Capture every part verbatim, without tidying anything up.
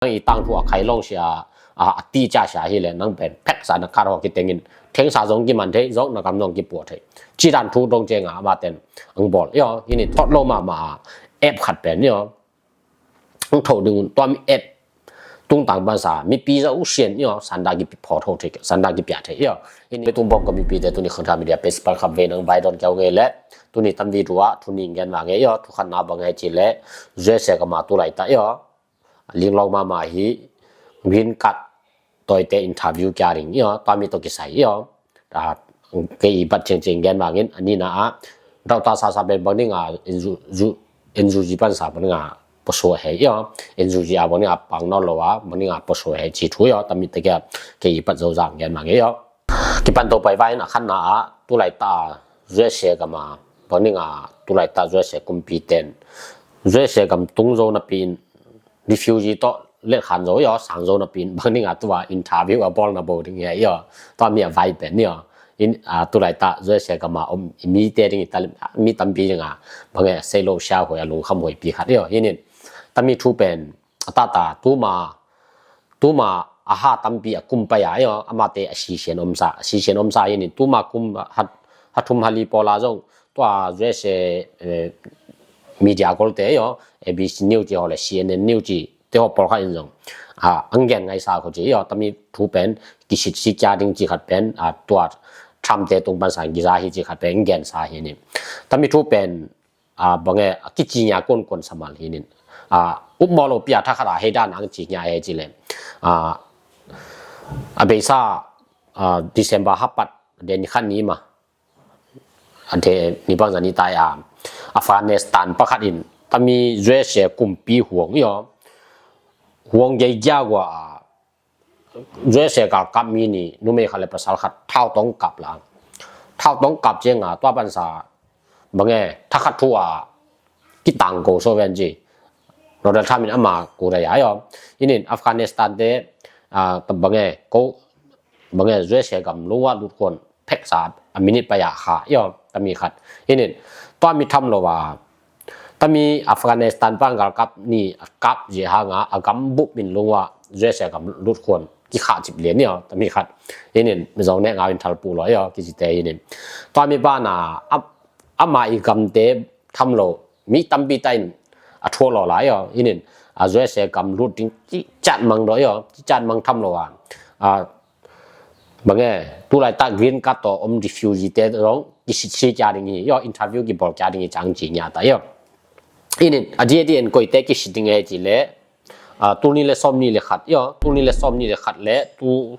nang i tangthu a khai long sia, a, a ti cia sia hi le nang pen phek sa na kar ho kitengin thengsa zong kiman thei, zong na kam zong kipuah thei. Ci dan thu dong cianga ama ten ang bawl io, hini thot lo mahmah a app khat pen io. Ang tho ding un tua mi app tungtang bansa mipi zo sian io, sanda kipi pho tho thei, sanda kipia thei io. Hini tung bom ka mipi te tuni Khangthak Media page pal kham ve nang vai don kiau ngei le tuni tam video a thu ning gen ma ngei io, thu khan na ba ngei ci le, U S A gam a tu lai ta io. Linglong mama hi green card toite interview kia ring io, tua mi to kisai io. Kei i bat cengceng gen mangin, a nina a dauta sasa pen bangding a N U G pansa bangding a poso hei io, N U G a bangding a pang nawn lo a bangding a poso hei ci thu io, tami te kia kei i bat zo zang gen mangin io. Kipan to pai vain a khanna a tulai ta U S A gam a bangding a tulai ta U S A kumpi ten U S A gam tung zo napi in refugee tawh let khan zo io, sang zo napi in bangding a tua interview a bawl na bo ding io, tua mi a vai pen io. In, a, tulai ta U S A gam a om i mi te ding i talim, mi tampi ding a bang e sei lo sia hoi a lungkham hoi pi khat io. Hinin tami thu pen a tata tuma, tuma a ha tampi a kum pai a io, amate a sisian omsa, a sisian omsa hinin tuma kum ha, ha thum ha li pawl a zong tua U S A, eh, media kolte io, A B C News ci ho le C N N News ci te ho pawl khat in zong, a, ang gen ngaisa ko ci io, tami thu pen kisit si kia ding ci khat pen, a, tua Trump te tung pansa kiza hi ci khat pen ang gensa hinin. Tami thu pen, a, bang e a kici nia kuan kuan samal hinin. A, upmaw lo pia thakhat a hei dan ang ci nia he ci le. A, a beisa, a, December hapat den khan ni ma. A de ni bang zani tai a Afghanistan pakhat in tami U S A kumpi huang io. Huang gei gia gua a U S A galkap mi ni numei khat le pasal khat thau tong kap la. Thau tong kap cianga tua pansa bang e thakhat thu a kitang ko so ven ci. Donald Trump in ama ko da ya io. Inin Afghanistan te, a, bang e ko bang e U S A gam lungwa lut kuan pheksa a minit paya kha io, tami khat. Hinin tua mi tham lo wa tami Afghanistan pang galkap ni a kap je hanga a gam bup min lungwa U S A gam lut kuan kikha cip lian io, tami khat. Hinin mi zong ne ngawin thal pu lo io, kici te hinin. Tua mi bana a, ama i gam te tham lo mi tampi ta in a thua lo la io. Hinin a U S A gam lut ding ci chat mang do io, ci chat mang tham lo wa. A, bang e tulai ta green card to om refugee te zong kisit si kia ding hi io, interview kibawl kia ding hi cang ci nia ta io. Hinin a di a di en koi te kisit ding e ci le, a, tulni le som ni le khat io, tulni le som ni le khat le tu,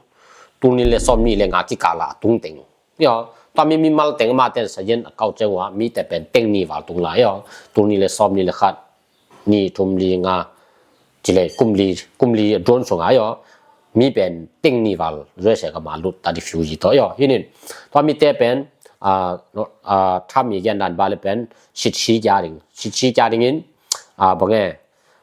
tulni le som ni le nga kikala tung teng io. Tua mi mimal teng ama ten sayen a kau ceng wa mi te pen teng ni val tung la io. Tulni le som ni le khat, ni thum li nga ci le kum li, kum li a duan sung a io. Mi pen teng ni val U S A gam a lut ta refugee to io. Hinin tua mi te pen, a, no, a, Trump i gen dan ba le pen sit si kia ding, sit si kia ding in, a, bang e,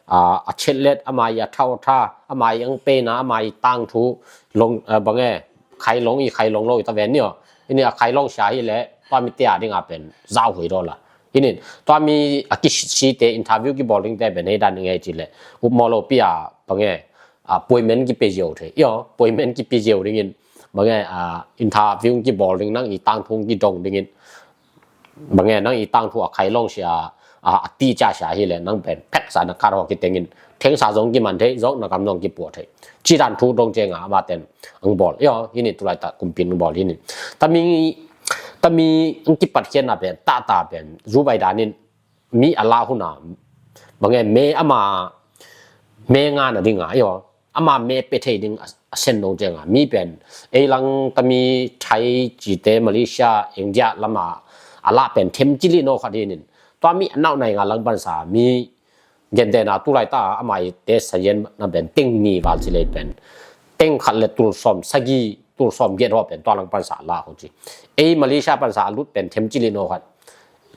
a, a chet let ama i a thau tha, ama i ang pe na, ama i tang thu long, a, bang e khai long i khai long lo i ta ven io. Hinin a khai long sia hi le tua mi te a ding a pen zau hui do la. Hinin tua mi a kisit si te interview kibawl ding te pen hei dan ding e ci le upmaw lo pia bang e, a, appointment kipe zio thei io, appointment kipe zio ding in bang e, a, interview kibawl ding nang i tang thu kidong ding in bang e nang i tang thu a khai long sia, a, a ti cia sia hi le nang pen pheksa na kar ho kitengin thengsa zong kiman thei, zong na kam zong kipuah thei. Ci dan thu dong cianga ama ten ang bawl io, hinin tulai ta kumpi in ang bawl hinin. Tami, tami ang kipat khian na pen, ta ta pen, zu bai dan in mi a la huna bang e me ama me nga na ding a io. Ama me pe thei ding a, a sen dong cianga mi pen ei lang tami Thai ci te Malaysia India lama a la pen them ci li no khat hinin. Tua mi a nau nai nga lang pansa mi gente na tulai ta ama i te sayen na pen teng ni val ci le pen teng khat le tul som sagi, tul som get ho pen tua lang pansa la ho ci. Ei Malaysia pansa a lut pen them ci li no khat.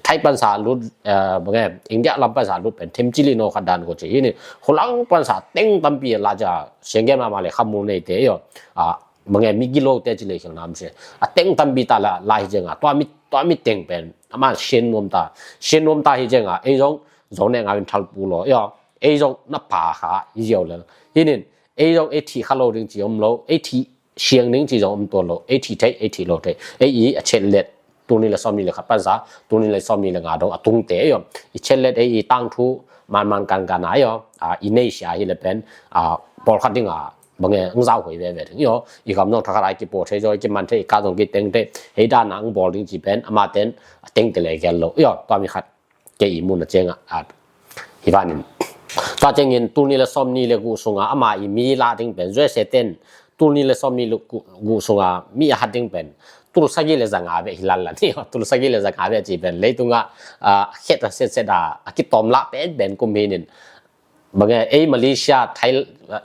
Thai pansa a lut, eh, bang e India lam pansa a lut pen them ci li no khat dan ko ci. Hinin ho lang pansa teng tampi la ja seng gen mama le khamul nei te io. A, bang e mi gilo te ci le khiang nam se. A teng tampi ta la, la hi cianga tua mi, tua mi teng pen ama sien nuam ta, sien nuam ta hi cianga ei zong zong ne ngawin thal pu lo io. ei zong na pha kha hi ziau lel. Hinin ei zong ei thih kha lo ding ci om lo, ei thih siang ding ci zong om tuan lo, ei thih theih, ei thih lo theih, ei i a chet let, tul nih le sawm nih le khat pansa tul nih le sawm nih le nga dong a tungte ei aw, i chet let ei i tangthu manman kankan a ei aw, i nei sia hi le pen pawlkhat ding a bang e ang zau hoi veve ding ei aw, i gam zong thakhat ai kipaw thei zaw, i kiman thei, i ka zong kiteng thei, hei dan a ang bawl ding ci pen ama ten a tengte le gel lo ei aw, tua mi khat kei i mun a ceng a hi vanin. Tua cengin tul nih le sawm nih le guh sunga ama i mi lah ding pen U S A ten tul nih le sawm nih le guh sunga mi a hat ding pen tul sagih le zanga ve hi lallan hi aw, tul sagih le zanga ve ci pen leitunga khet a setset a a kitawm lah pen pen kum hinin bang e ei Malaysia, Thai,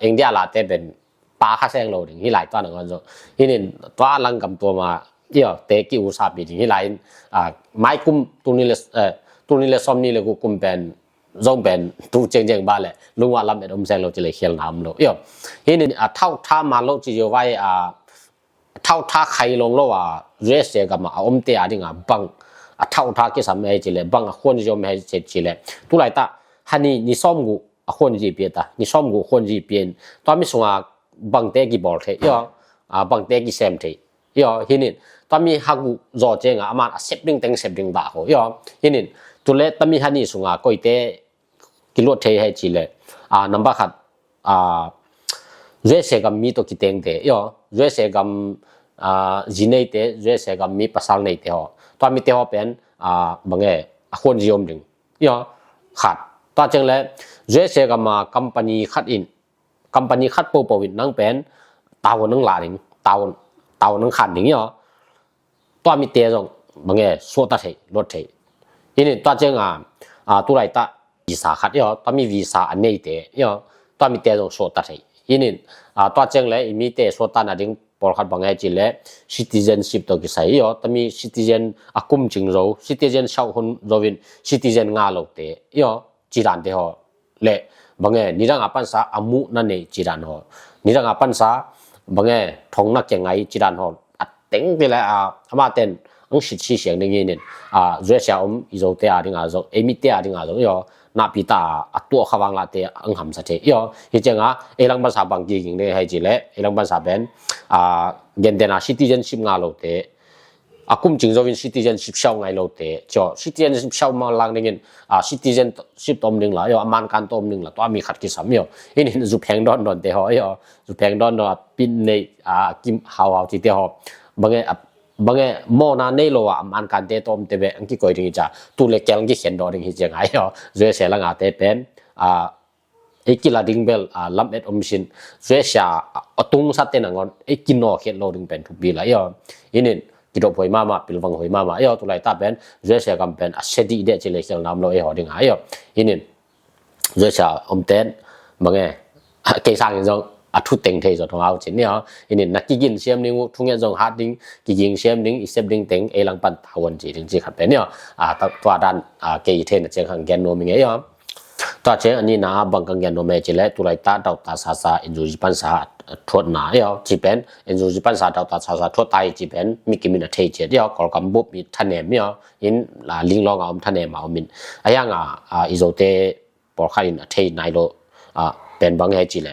India lahte pen pa kha seng lo ding hi lai tua nangawn zo. Hinin tua lang gam tua ma i aw te ki usapi ding hi lai in maikum tul nih le sawm nih le guh kum pen zong pen tu cengceng ba le lungwa lam et om seng lo ci le khial na om lo i aw. Hinin a thau tha ma lo ci yo vai a thau tha khai long lo a U S A gam a omte a ding a bang a thau tha kisam hei ci le bang a khuan ziom hei ci le tu lai ta hani ni sawm guh a khuan zi pia ta, ni sawm guh khuan zi pia in tua mi sunga bangte kibawl thei i aw, bangte kisem thei i aw. Hinin tua mi ha guh zaw cenga aman a sep ding teng sep ding dah ho i aw. Hinin tule tua mi hani sunga koite kiluat thei hei ci le number khat U S A gam mi tawh kitengte i aw, U S A gam zi neite, U S A gam mi pasal neite ho, tua mite ho pen bang e a khuan zi om ding i aw. Khat tua ceng le U S A gam a company khat in, company khat popo in nang pen tawo nang la ding, tawo nang khan ding i aw. Tua mite zong bang e suakta thei, luat thei. Hinin tua ceng a tu lai ta visa khat i aw, tua mi visa a neite i aw, tua mite zong suakta thei. Hinin tua ceng le i mite suakta na ding pawlkhat bang e ci le citizenship tawh kisai i aw, tua mi citizen a kum cing zo, citizen sau hun zo in citizen nga lote i aw, ci dante ho le bang e nidang a pansa a muh na nei ci dan ho, nidang a pansa bang e thong na kia ngai ci dan ho a teng ti le a ama ten ang sit si siang ding hinin U S A om i zote a ding a zong, ei mite a ding a zong i aw, na pi ta a tuak kha vang late ang hamsa thei i aw. Hi cenga ei lang pansa bang kiging ding hei ci le ei lang pansa pen gentena citizenship nga lote a kum cing zo in citizenship sau ngai lote i aw, citizenship sau ma lang dingin citizenship tom ding la i aw, a man kan tom ding la tua mi khat kisam i aw. Hinin zu pheng don don te ho i aw, zu pheng don don a pin nei a kim hau hau ci te ho bang e bang e mawna nei lo a a man kante tom te ve ang kikoi ding i ca tu le kel ang kikhen do ding hi cenga i aw. U S A langa te pen ei kila ding bel lam et om sin, U S A a tungsa te nangawn ei kinaw khiat lo ding pen thupi la i aw. Hinin kidop hoi mama, pilvang hoi mama i aw, tu lai ta pen U S A gam pen a se dih deh ci le khial na om lo ei ho ding a i aw. Hinin U S A om ten bang e kei sangin zong a thu teng thei zaw thong au cin i aw. Hinin na kigin siam ding uh, thunget zong hat ding, kiging siam ding, i sep ding teng ei lang pan tahuan ci ding ci khat pen i aw. Tua dan kei i theina ceng hang gen nuam i nge i aw. Tua ceng a nihna bang kang gen nuam e ci le tu lai ta Doctor Sasa N U G pansa thuatna i aw, ci pen N U G pansa Doctor Sasa thuat ta hi ci pen mi kimin a thei ciat i aw, Kawlgam bup mi thanem i aw, in linglawng a om thanem a om in a hiang a i zote pawlkhat in a thei nai lo pen bang hei ci le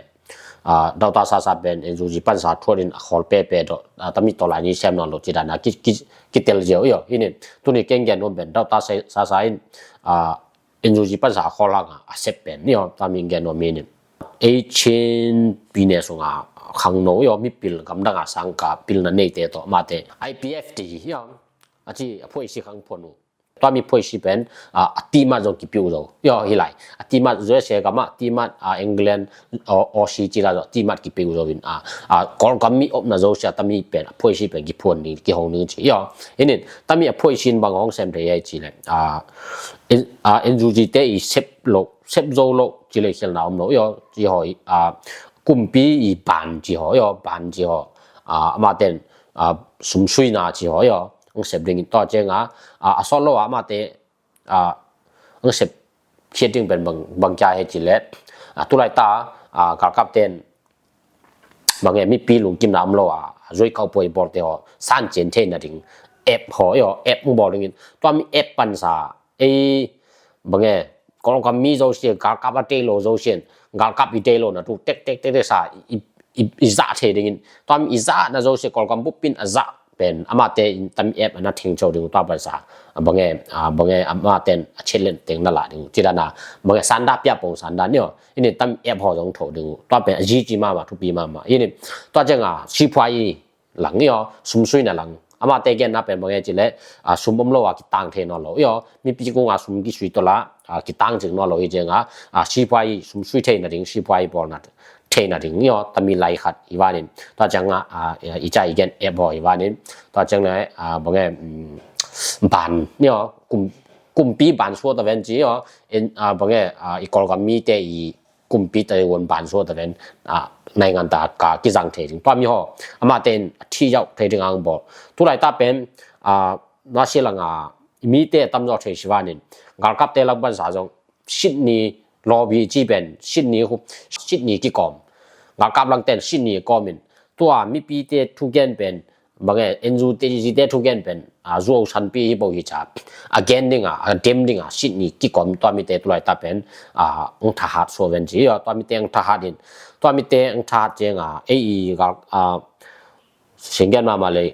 Doctor Sasa pen N U G pansa thuat in a khawl pepe dawh, tua mi tawlai ni sem nawn lo ci dan a kitel ziau i aw. Hinin tuni keng gen nuam pen Doctor Sasa in N U G pansa a khawl hanga a sep pen i aw, tua mi gen nuam hinin ei Chin pine sunga khangno i aw, mipil gamdanga sangka pilna neite tawh mate I P F T i aw, a ci a phuaisi khang phuan uh. Tua mi phuaisi pen a timat zong kipiu zo i aw, hi lai a timat U S A gama timat a England, Aussie ci la zo timat kipiu zo in a Kawlgam mi opna zo sia tua mi pen a phuaisi pen kiphuan ding kihong ding ci i aw. Hinin tua mi a phuaisi in bang hong sem thei hei ci le N U G te i sep lo, sep zo lo ci le khial na om lo i aw, ci ho i kumpi i ban ci ho i aw, ban ci ho ama ten sumsuina ci ho i aw, ang sep ding in tua cenga a sawt lo a amate ang sep khiat ding pen bang kia hei ci le tu lai ta galkap ten bang e mipi lungkimna om lo a zoi kaupuai bawlte ho san cien theina ding app ho i aw, app ang bawl dingin tua mi app pansa ei bang e Kawlgam mi zosia galkap a tei lo zosian galkap i tei lo na tu tek tek tek tek sa i, i, i zah thei dingin, tua mi i zahna zosia Kawlgam bup in a zah pen amate in tam i ep a na theng cho ding uh, tua pan sa a bange, a bange amaten a chet len teng na la ding uh. Ci dan a bange sanda pia pong sanda ni aw, in in tam i ep haw zong tho ding uh. Tua pen a zi ci mama, thupi mama. In in tua ciang a siphuai lang i aw, sum suina lang. Amate genna pen bange ci le, a, sum om lo a kitang thei nawn lo i aw. Mipi kung a sum kisui tawla, a, kitang cing nawn lo hi ciang a, a, siphuai sum sui theina ding, siphuai bawlna theina ding i aw, tami lai khat i vanin. Tua ciang a, a, i ca i gen ep haw i vanin. Tua ciang le, a, bange, mm, ban i aw, kum, kumpi ban suat a ven ci i aw, in, a, bange, a, i Kawlgam mite i kumpi ta i won ban suat a ven, a, naingan ta ka kizang thei ding. Tua mi haw, amate in a thi yau thei ding ang bawl. Tulai ta pen, a, na si lang a, mite tam zaw thei si vanin. Galkapte lang ban sa zong, Sydney lawbi ci pen, Sydney hu, Sydney kikawm. Galkap langten Sydney kawmin. Tua mipite thugen pen, bange, N U te, zite thugen pen, a, zuau sanpi hi bo hi ca. A gen ding a, a dem ding a, Sydney kikawm tua mite tulai ta pen, a, ang thahat so ven ci, a, tua mite ang thahat in. Tua mite ang thahat ciang a, ei i gal, a, singgen mama lei,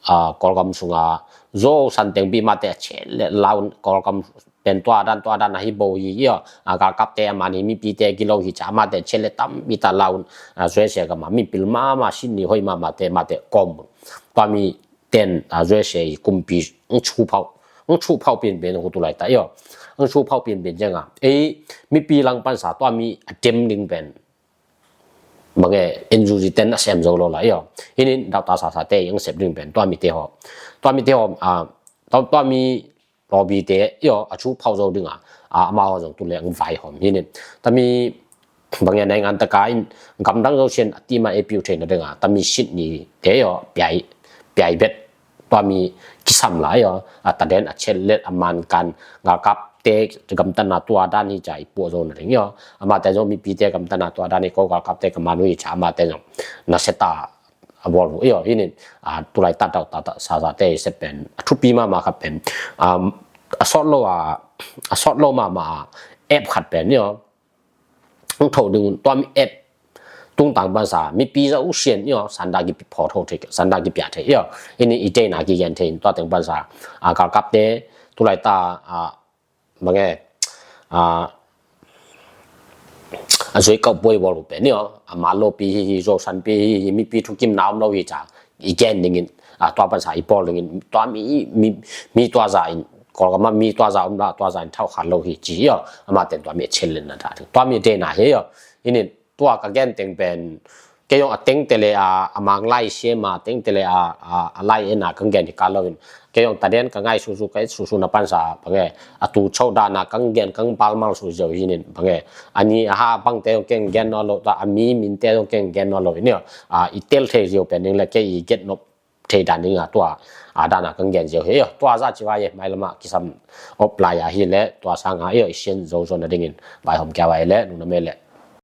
a, Kawlgam sunga, zuau san teng pi mate a chet le laun Kawlgam pen tua dan, tua dan a hi bo hi, a, a galkapte a man hi mipite gilo hi ca mate chet le tam mi ta laun, a, zuai sia gama, mipil mama, Sydney hoi mama te mate kawm. Tua mi ten, a, zuai sia i kumpi, ang chu phau, ang chu phau pin pen hu tulai ta i aw. Ang chu phau pin pen ciang a. Ei, mipi lang pan sa tua mi a dem ding pen. Bange, N U G ten a sem zo lo la i aw. Hinin dau ta sa sa te ang sep ding pen. Tua mite haw. Tua mite haw, a, tua, tua mi lawbite i aw, a chu phau zo ding a. A, ama haw zong tu le ang vai hawm. Hinin. Tami bange naingan ta ka in gamdang zosian a tima e piu theina ding a. Tami Sydney te i aw, piai, piai bet. Tua mi kisam lai i aw, a taden a chet let a man kan galkapte gamtana tua dan hi ca i puah zo na ding i aw. Amate zong mipite gamtana tua dan hi ko galkapte ka man uh hi ca amate zong na seta a bawl uh i aw. Hinin, a, tulai ta dau ta, ta sa sa te i sep pen. A thupi mama khat pen. A, a sawt lo a, a sawt lo mama a ep khat pen i aw. Ang tho ding un tua mi ep tungtang bansa mipi zosian i aw, sanda kipia thei, sanda kipia thei i aw. Ini i teina kigen thei in tua teng bansa, a, galkapte tulai ta, a, bange, a, a zoi kau boi bawl uh pen i aw. A ma lopi hi hi, zo sanpi hi hi, mipi thukim na om lo hi ca. I gen dingin, a, tua pansa i pawl dingin, tua mi, mi, mi tua za in, Kawlgam a mi tua za om la, tua za in thau khat lo hi ci i aw, amate in tua mi a chet len na ta ding. Tua mi a dena hi i aw, inin tua ka gen teng pen, kei zong a teng tele a, a mang lai siam a, teng tele a, a, a lai en a kang gen hi ka lo in, kei zong taden ka ngai susu, ka et susu na pansa, bange, a tu chau dan a kang gen, kang palmal su zeu hinin, bange, a ni a ha bangte zong keng gen nawn lo, ta a mi minte zong keng gen nawn lo in i aw, a, i tel thei zeu pen ding le kei i get nop thei dan ding a tua, a, dan a kang gen zeu hi i aw. Tua za ci vai e, mai lama kisam op lai a hi le, tua sanga i aw, i sian zo zo na dingin, vai hom kia vai le, nung na me le.